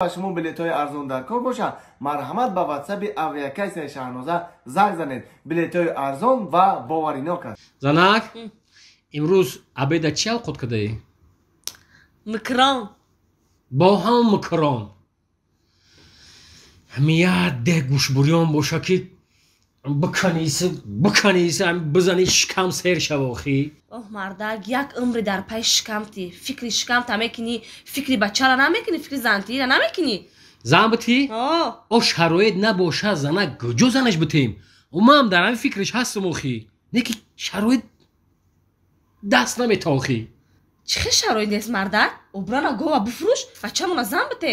Ба шумо билетҳои арзон дар кор бошад, марҳамат, ба ватсапи авиакассаи Шаҳноза занг занед. Билетҳои арзон ва боваринок аст. Занак, имрӯз обеда чӣ авқот кардаӣ? Микрон. Бо ҳам микрон. Ҳами як деҳ гӯшбурён боша, ки биканиси, биканиси, бизани, шикам сер шава охи. Оҳ, мардак, як умри дар пай шикамти, фикри шикамта мекунӣ, фикри бачара намекунӣ, фикри зантиира намекунӣ. Зан битӣ? О, шароит набоша, занак, куҷо занаш битем? Ман дар ҳамин фикраш ҳастам охи, не ки шароит даст намета охи. Чӣ хел шароит нест, мардак? Обрана гова бифурӯш, бачамона зан бите.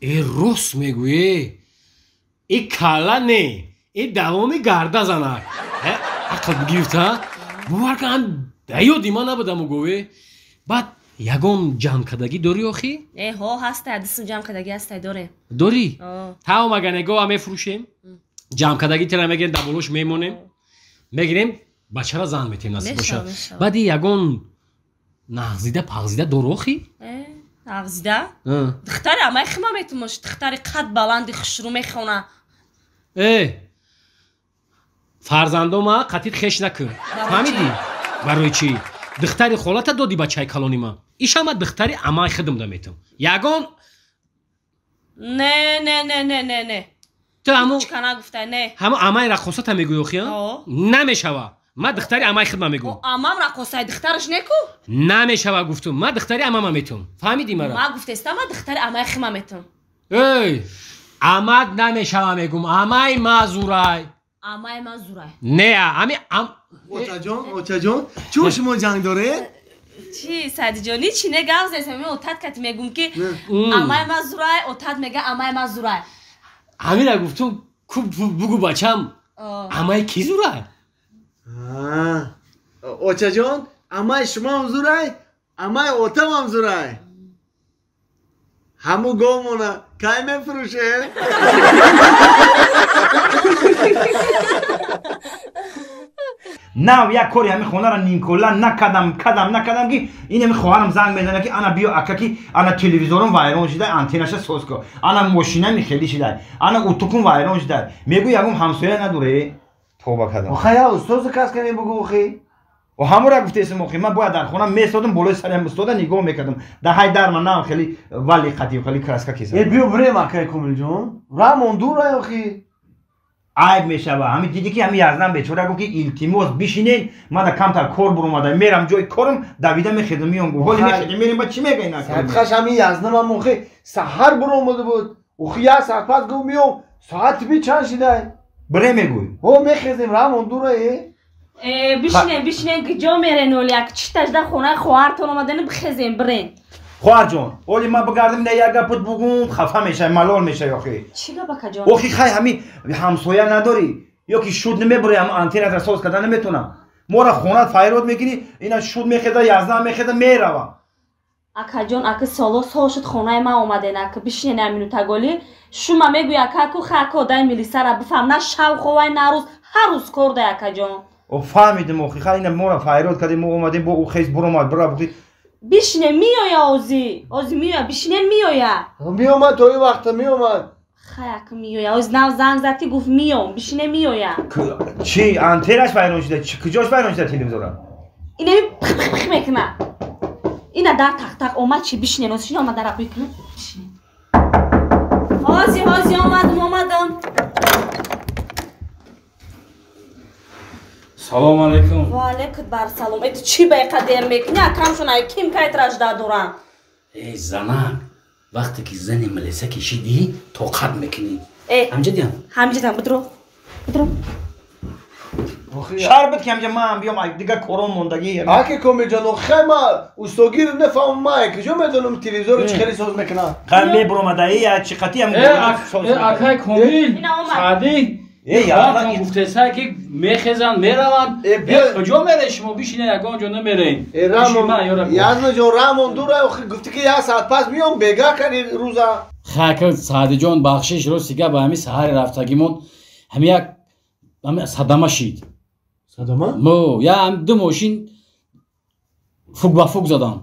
Э, рост мегӯе. И калла не, и давоми гарда, занак, ақл бигирифта. Бовар кан, даёди ман набудаму гове. Баъд ягон ҷамъкардагӣ дорӣ охи? Э, ҳо, ҳастай, дистм ҷамъкардагӣ ҳастай, дорем. Дорӣ? Тамом, агар негова мефурӯшем, ҷамъкардагӣ тира мегирем, дар болош мемонем, мегирем, бачара зан метем, насиб бошад. Баъди ягон нағзида пағзида дорӣ охи? Нағзида духтари амай хима метумош, духтари қад баланди хушрӯ мехона. Э, фарзандома қатит хеш накун, фаҳмидӣ? Барои чӣ духтари холата доди бачаи калони ман? Ишама духтари амай хидм да метум ягон. Не, не, не, не, не, не. Ту ҳаму нагуфта, не. Ҳаму амай раққосата мегӯӣ охи? Намешава, ман духтари амай хидма мегӯм. Амам раққосай, духтараш неку. Намешава, гуфтум, ман духтари амама метум, фаҳмидӣ мара? Ман гуфтестам, ман духтари амай хима метум. Эй, амад намешава, мегӯм, амай мазурай. Амай ман зурай. Не, ами. Очаҷон, очаҷон, чун шумо ҷанг доред? Чи, Садиҷон, ҳичи не, гав зесам. Отат кати мегӯм, ки амай ман зурай, отат мега, амай ман зурай. Ҳамина гуфтум ку, бугу, бачам, амай ки зурай? Очаҷон, амай шумоам зурай, амай отамам зурай. Ҳаму говмона кай мефурӯшед? Нав як кори ҳами хонаро нимкола накардам, кардам, накардам, ки ин ҳами хоҳарам занг мезана, ки ана биё, ака, ки ана телевизорум вайрон шуда, антеннаша соз кун, ана мошинами хелӣ шуда, ана утукум вайрон шуда. Мегӯ, ягон ҳамсоя надоре? Тоба кардам. Охай, устози кас кане бугӯ охи. Ҳамора гуфтесим охи, ман бояд дар хона месодам, болои сарам истода нигоҳ мекардам. Дар ҳай дар ман нам хеле вали қатив, хеле краска кесам. Э, биё бирем, акай Комилҷон, рамон дурай охи. Айб мешава. Ҳами диди, ки ҳами Язнам бечора гуфт, ки илтимос, бишинен, ман да камтар кор буромада, мерам ҷои корам, давида мехезам, меём. Гуфт, ҳоли мехезем, мерем, ба чӣ мегӯй? Садқаш, ҳами Язнамам охи саҳар буромада буд охи, як саат пас гуфт, меём. Соати би чанд шидай? Бире мегӯй. Ҳо, мехезем, рамон дура э. Э, бишинен, бишинен, куҷо мерен? Оли як читажда хонаи хоҳартон омадани, бихезем, бирен. Хоҳарҷон, оли ман бигардам, ина як гапот бугум, хафа мешавӣ, малол мешавӣ охи. Чӣ гап, акаҷон? Охи, хай, ҳами ҳамсоя надорӣ ё ки шуд намебурӣ, ҳам антеннатра соз карда наметонам? Мора хонат файрод мекунӣ, ина шуд мехеза, Яздан мехеза, мерава. Акаҷон, ака, соло сол шуд хонаи ман омаден, ака, бишинен як минутаголи. Шума мегӯй, ака, ку хако дай милисара бифаҳм, на шав ховай, на рӯз, ҳар рӯз кор дай, акаҷон. О, фаҳмидим охи, хай, ина мора файрод кардем, мо омадем, бо ӯ хез буромад, бира бухи. Бишине, меоя, ози ози меоя, бишине, меоя. Меомад, то ин вақта меомад. Хай, ака, меоя, ози нав занг зад, ки гуфт, меом, бишине, меоя. Чӣ, антеннаш вайрон шуда? Куҷош вайрон шуда телевизора? Инами пих пих мекуна, ина дар тақтақ омад. Чи, бишине, ози шине, омад, дара бӯй кунад, бишине. Ҳози, ҳози омадам, омадам. Салом алейкум. Ва алейкум бар салом. Э, ту чӣ ба иқа дер мекунӣ? Акамшон ай ким кайт ражда дорам. Эй, занак, вақте ки зани милиса кишидӣ, тоқат мекунӣ. Э, ҳамҷа диям? Ҳамҷа, будро, будро. Шар буд, ки ҳамҷа ман биём, дигар корон мондагӣ. Аки Комилҷон, охай, ма устогир нефаҳмам, ма куҷо медонам телевизорро чӣ хеле соз мекунад? Хай, мебуромадаи я чӣ қатӣ ҳам. Акай Комил, Саъдӣ гуфтесай, ки мехезанд, мераванд. Куҷо мере шумо? Бишине, ягон ҷо намерен. Язнаҷон, рамон дура охи, гуфтӣ, ки як саат пас меём, бега кани рӯза. Хака Саъдиҷон, бахшиш, рости гап, ба ҳами саҳари рафтагимон ҳами як садама шид. Садама? Мо я ду мошин фук ба фук задам.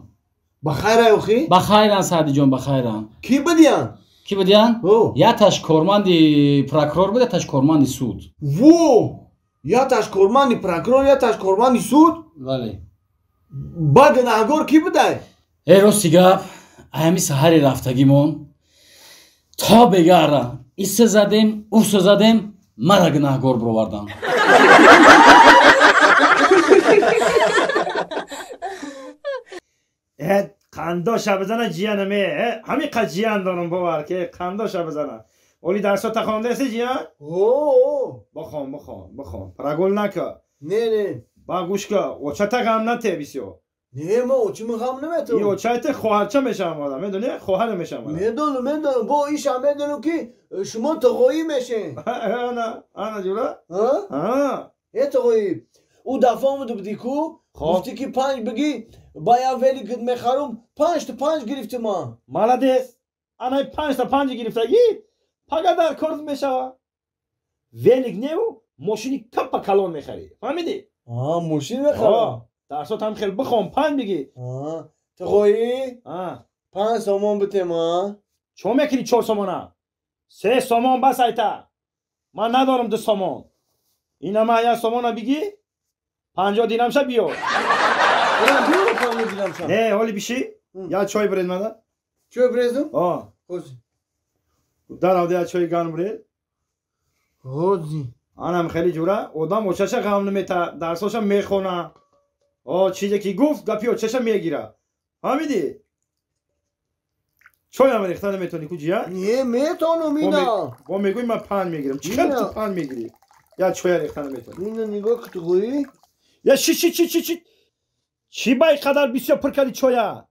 Ба хайр охи? Ба хайран Саъдиҷон, ба хайран. Ки будиян? Ки будиян? Яташ корманди прокурор буд, яташ корманди суд. Во! Яташ корманди прокурор, яташ корманди суд? Бале. Ба гунаҳгор ки будай? Э рости гап, аями саҳари рафтагимон то бегара иса задем, уса задем, мара гунаҳгор бировардан. Қандоша бизана ҷиянаме, ҳамин қад ҷиян дорам бовар ки қандоша бизана. Оли дарсота хондаси ҷиян? О, бихон, бихон, бихон. Прогул нака. Не, не. Ба гӯш ка, очата ғам нате бисёр. Не, ма очима ғам наметам. И очайте хоҳарча мешавам одам, медони? Хоҳар мешавам. Медонам, медонам. Бо иша медонам ки шумо тоғоӣ мешен. Ана, ана ҷура? А? Э тоғоӣ. Ӯ дафъа омада будӣ ку? Гуфтӣ ки 5 бигӣ, ба як велик мехарум, 5 та 5 гирифтӣ ман. Молодец. Ана 5 та 5 гирифтагӣ, пага дар корт мешава. Велик неву, мошини капа калон мехарӣ. Фаҳмидӣ? А, мошин мехарам. Дарсот ҳам хел бихон, 5 бигӣ. Тоғоӣ? 5 сомон битем, а? Чо мекунӣ 4 сомона? 3 сомон бас айта. Ман надорам 2 сомон. Ина ман 1 сомона бигӣ, 50 динамша биёр. Не, ҳоли биши? Я чой бирез мада. Чой бирезум? А. Хози. Дар авда я чой гарм бирез. Хози. Анам хеле ҷура, одам очаша ғам намета, дарсоша мехона. О, чизе ки гуфт, гапи очаша мегира. Фаҳмидӣ? Чойам рехта наметонӣ ку ҷия? Не, метонам ина. Бо мегӯй ман 5 мегирам. Чӣ хел ту 5 мегирӣ? Я чоя рехта наметонӣ. Ина нигоҳ ки туғоӣ. Я ши ши ши ши ши. Чӣ ба ин қадар бисёр пур кардӣ чоя?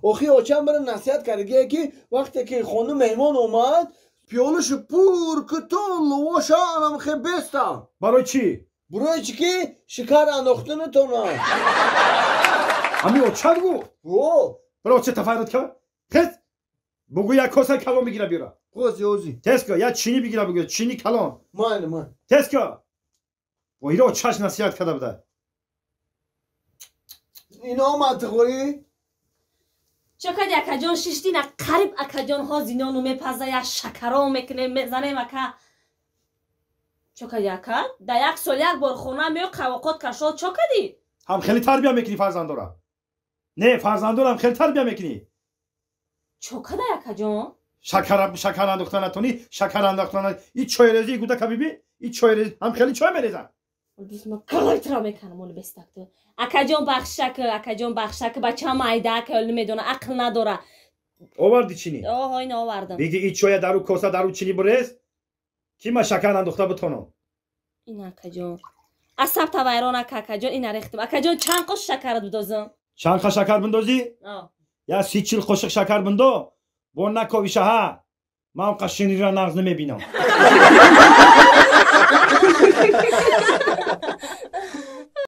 Охи очам бара насиҳат кардагие ки вақте ки хонум меҳмон омад, пиёлашу пур ки то лувоша анам хе беста. Барои чӣ? Барои чӣ ки шикар андохта натонад. Ҳамин очат гуфт? О! Бара оча тафайрат кар. Хез! Бугӯ як коса калон бигира биёра. Хози, ози. Тез ка, як чини бигира бугӯ, чини калон. Майли, майли. Тез ка! Бо ира очаш насиҳат карда буда. Ина омад тоғоӣ? Чо кади акаҷон шиштӣ на қариб акаҷон ҳози нону мепаза, як шакаро мекунем, мезанем ака. Чо кади ака? Да як сол як бор хона меё қавоқот кашол чо кади? Ҳам хеле тарбия мекунӣ фарзандора. Не, фарзандорам хеле тарбия мекунӣ. Чо кадай акаҷон? Шакар андохта натонӣ, шакар андохта натонӣ. И чойрезӣ гудака бибин, и чойрезӣ ҳам хеле чой мерезан. Калайтра мекунам оли бестакто. Акаҷон бахшак, акаҷон бахшак, бачам айда ака оли медона, ақл надора. Оварди чини? Оҳо, ина овардам. Биги и чоя дару коса дару чини бирез, ки ман шакар андохта битонам. Ина акаҷон. Асаб тавайрон ака, акаҷон, ина рехтам. Акаҷон чанд қошуқ шакар бидозам? Чанд қа шакар биндозӣ? Я 30-40 қошуқ шакар биндо, бо наковиша ҳа. Ман қа шинира нағз намебинам.